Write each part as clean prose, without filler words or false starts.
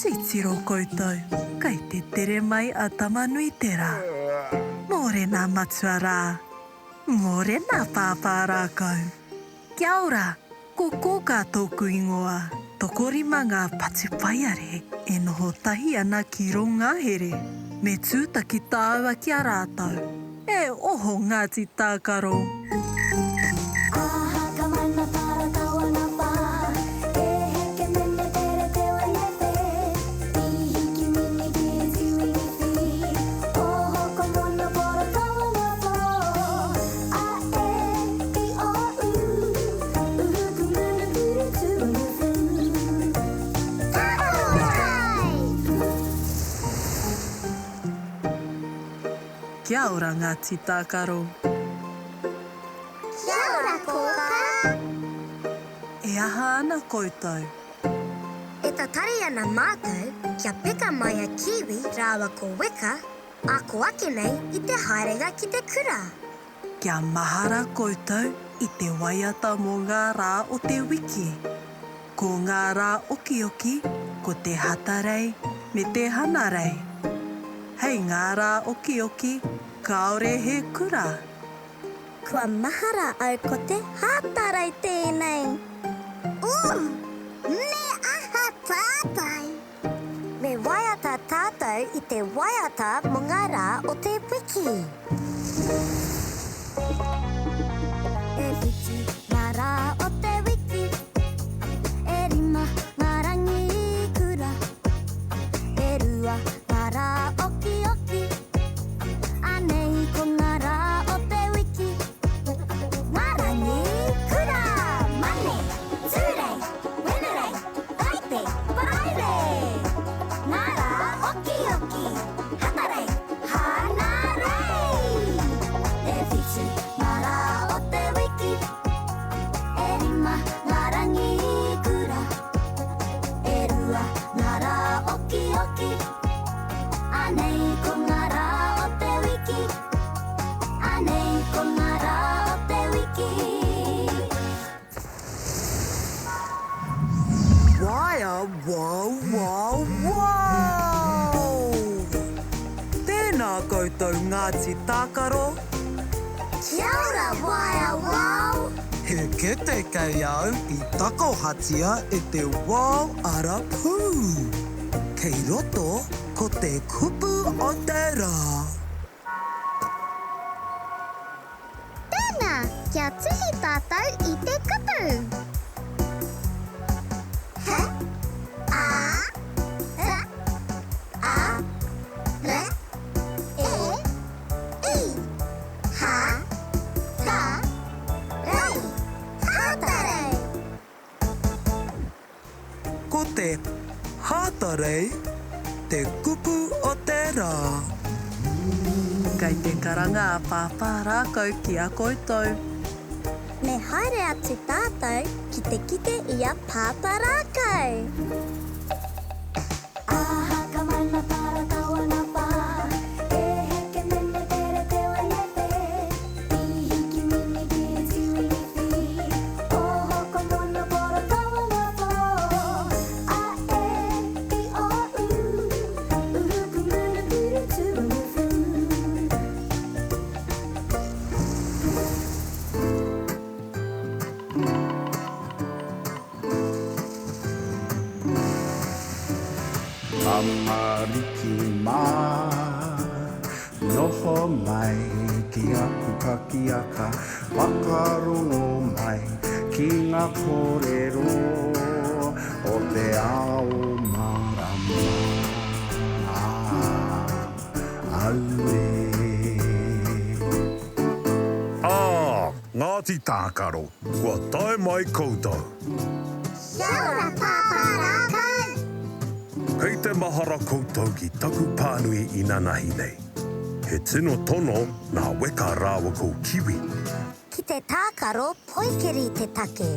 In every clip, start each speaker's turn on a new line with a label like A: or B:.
A: Titiro koutou, kei te tere mai a Tamanuiterā. Mōrena matua rā. Mōrena pāpā rākau. Kia ora, ko Kōkā tōku ingoa. Tokorima ngā patupaiarehe e noho tahi ana ki rō ngahere. Me tūtaki tāua ki a rātou. E oho Ngāti Tākaro! Kia ora Ngāti Tākaro.
B: Kia ora Kōkā.
A: E aha ana koutou?
B: E tatari ana mātou kia peka mai a Kiwi rāua ko Weka ako ake nei i te haerenga ki te kura.
A: Kia mahara koutou i te waiata mō ngā rā o te wiki. Ko ngā rā okioki ko te Hatarei me te Hanarei. Hei ngā rā okioki kāore he kura.
B: Kua mahara au ko te Hātarei tēnei. Ooh! Me aha tātou? Me waiata tātou i te waiata mō ngā rā o te wiki. E whitu ngā rā o te wiki, e rima ngā rangi kura, e rua ngā rā okioki, anei ko ngā rā o te wiki. Ngā rangi kura! Mane, Tūrei, Wenerei, Taite, Paraire! Ngā rā okioki, Hatarei, Hānarei! E whitu ngā rā o te wiki, e rima ngā rangi kura, e rua ngā rā okioki, anei ko ngā rā o te wiki, anei ko ngā rā o te wiki.
A: Waea wow wow wow! Tēnā koutou Ngāti Tākaro!
B: Kia ora Waea wow!
A: He kete kei au i takohatia e te wao arapū. Kei roto ko te kupu o te rā.
B: Tēnā, kia tuhi tātou i te kupu. H, A, T, A, R, E, I. Ha, ta, rei. Hātarei.
A: Ko te Hātarei te kupu o te rā. Kei te karanga a Pāpā rākau ki a koutou.
B: Me haere atu tātou ki te kite i a Pāpā Rākau.
C: Tamariki mā, noho mai ki aku pakiaka, whakarongo mai ki ngā kōrero o te ao mārama. Auē.
D: Ā, Ngāti Tākaro, kua tae mai koutou.
B: Kia ora Pāpā Rākau!
D: Kei te mahara koutou ki taku pānui inanahi nei. He tino tono nā Weka rāua ko Kiwi.
B: Ki te tākaro poikeri te take.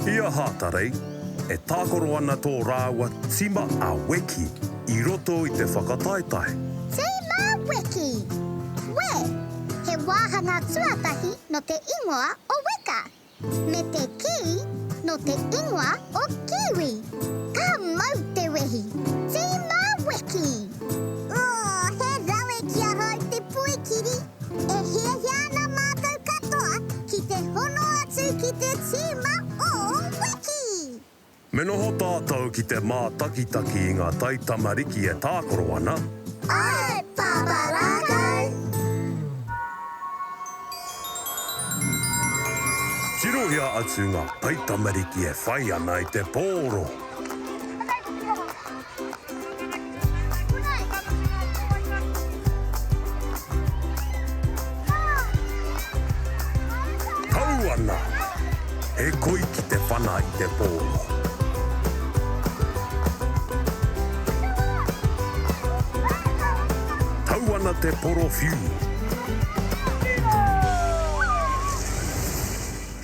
D: I a Hātarei, e tākaro ana tō rāua tima a Weki i roto i te whakataetae.
B: Tima Weki! We, he wāhanga tuatahi nō te ingoa o Weka. Me te kī, nō te ingoa o Kiwi. Ka mau te wehi!
D: ki te mātakitaki i ngā taitamariki e tākaro ana?
B: Āe, Pāpā Rākau!
D: Tirohia atu ngā taitamariki e whai ana i te pōro. Tau ana! He koi ki te whana i te pōro. Tau ana te porowhiu.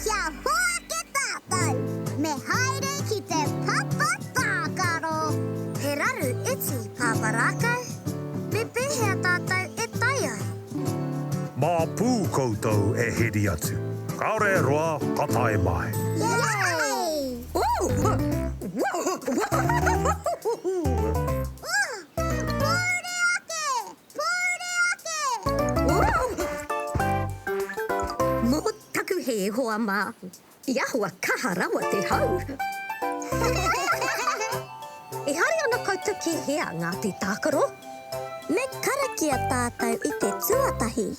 B: Kia hoake tātou! Me haere ki te papa tākaro! He raru iti, Pāpā Rākau. Me pēhea tātou e tae ai?
D: Mā pū koutou e heri atu. Kāore e roa, ka tae mai.
B: Yay! Pōuri ake! Pōuri ake!
E: Mō taku hē, hoa mā, i ahua kaha rawa te hau. E haere ana koutou ki hea ngā te tākaro?
B: Me karakia tātou i te tuatahi.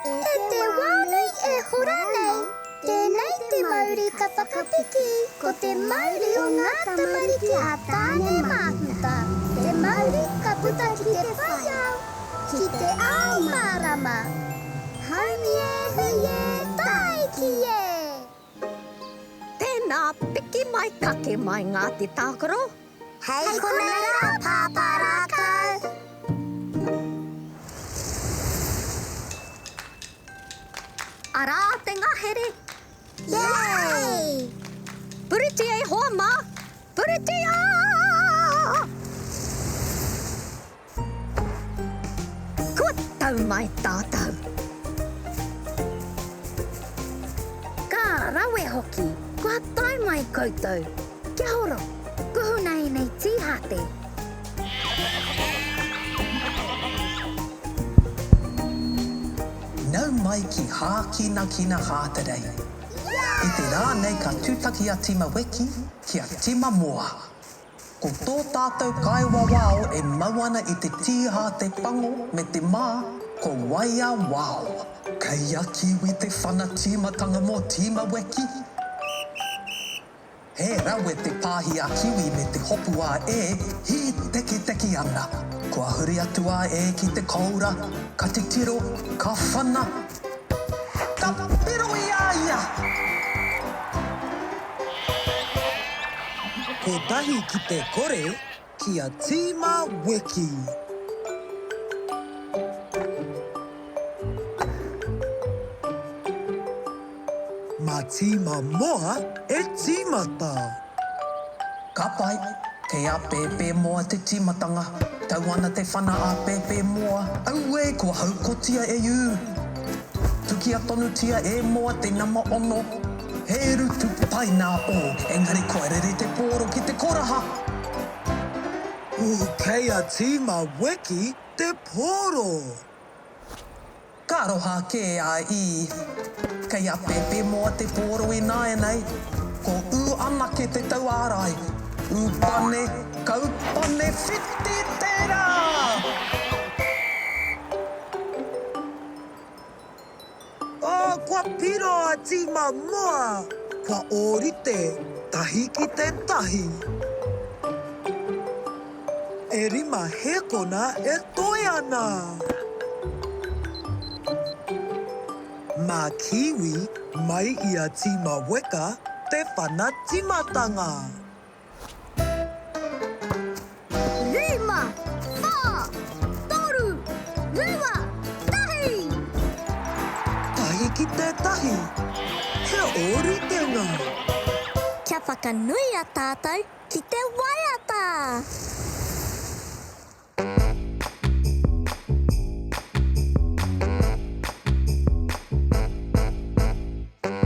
B: E te wā nei e hora nei, tēnei te mauri ka whakapiki, ko te mauri o ngā tamariki a Tāne Māhuta, te mauri ka puta ki te whai ao, ki te ao mārama. Haumi e hui e, tāiki e!
E: Tēnā, piki mai, kake mai ngā te tākaro.
B: Hei konei rā, Pāpā Rākau!
E: Arā te ngahere!
B: Yay!
E: Puritia e hoa mā! Puritia! Kua tau mai tātou! Ka rawe hoki! Kua tae mai koutou! Kia ora! Kuhuna ēnei tīhāte!
F: Nau mai ki Hākinakina Hāterei. I te rā nei ka tūtaki a Tima Weki ki a Tima Moa. Ko tō tātou kaiwawao e mau ana i te tīhāte pango me te mā, ko Waia Wao. Kei a Kiwi te whana tīmatanga mō Tima Weki. He rawe te pāhi a Kiwi me te hopu a E, hītekiteki ana. Kua huri atu a E ki te kōura, ka titiro, ka whana, ka piro i a ia!
G: Kotahi ki te kore, ki a Tīma Weki. Mā Tīma Moa e tīmata.
F: Ka pai, kei a Pēpē Moa te tīmatanga. Tau ana te whana a Pēpē Moa, auē, kua haukotia e Ū. Tukia tonutia e Moa te nama ono. He rutu pai nā Ō, engari kua rere te pōro ki te koraha.
G: Ū, kei a Tīma Weki te pōro.
F: Ka aroha kē a I. Kei a Pēpē Moa te pōro ināianei. Ko Ū anake te tauārai. Ū pane, kau pane, whiti te rā!
G: Oh, kua piro a Tīma Moa! Kua ōrite, tahi ki te tahi. E rima hēkona e toe ana! Mā Kiwi mai i a Tīma Weka te whana timatanga.
B: Rima, whā, toru, rua, tahi!
G: Tahi ki te tahi, he ōritenga.
B: Kia whakanuia tātou ki te waiata!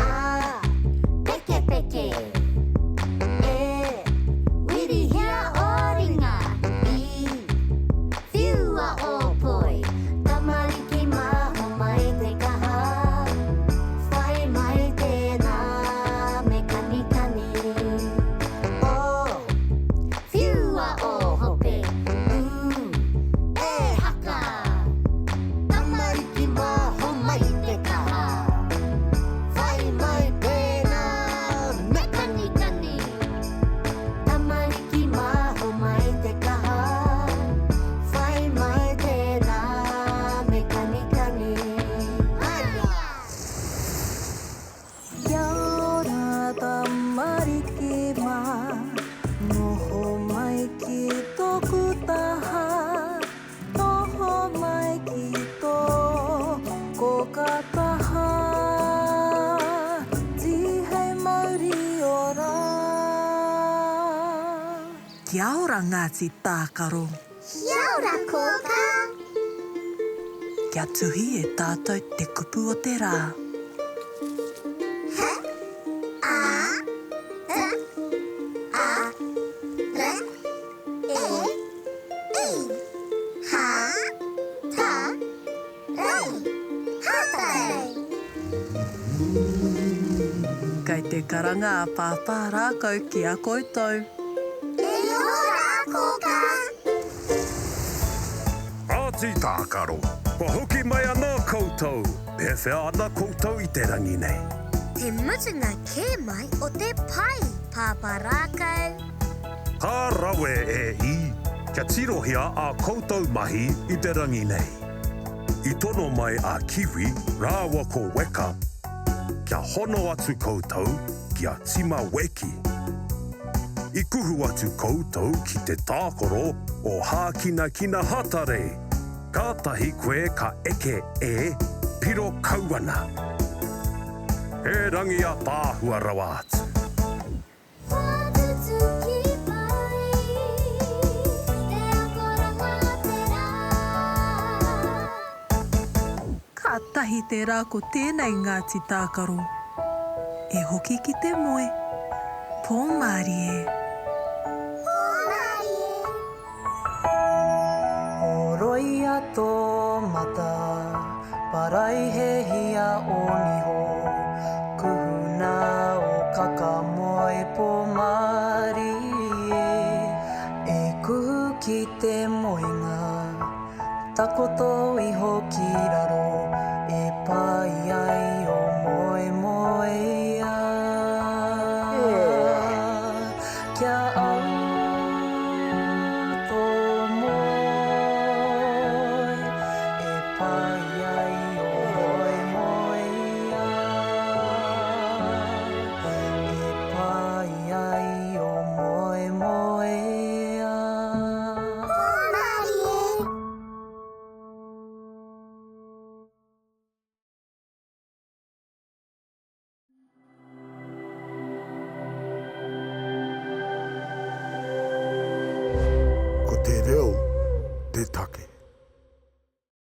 B: A, pekepeke. E, wirihia ō ringa. I, whiua ō poi. Tamariki mā, homai te kaha. Whai mai tēnā me kanikani. O.
A: Kia ora Ngāti Tākaro.
E: Kia ora Kōkā.
A: Kia tuhi e tātou te kupu o te rā.
E: H A T A R E I Hā Ta Rei Hātarei.
A: Kei te karanga a Pāpā Rākau ki a koutou.
E: E ora, Kōkā!
D: Āti Tākaro, kua hoki mai anō koutou! Pēwhea ana koutou i te rangi nei?
E: Te mutunga kē mai o te pai, Pāpā Rākau!
D: Ka rawe e i, kia tirohia ā koutou mahi i te rangi nei. I tono mai a Kiwi rāua ko Weka kia hono atu koutou ki a Tima Weki. I kuhu atu koutou ki te tākaro o Hākinakina Hatarei, kātahi koe ka eke e piro kau ana. He rangi ataahua rawa atu.
B: Kua tutuki pai te akoranga o te rā.
A: Kātahi te rā ko tēnei Ngāti Tākaro. E hoki ki te moe. Pōmārie.
B: Pōmārie.
H: Horoia tō mata, paraihehia ō niho, kuhuna ō kakamoe pōmārie, e kuhu ki te moenga, takoto iho ki raro, e pai.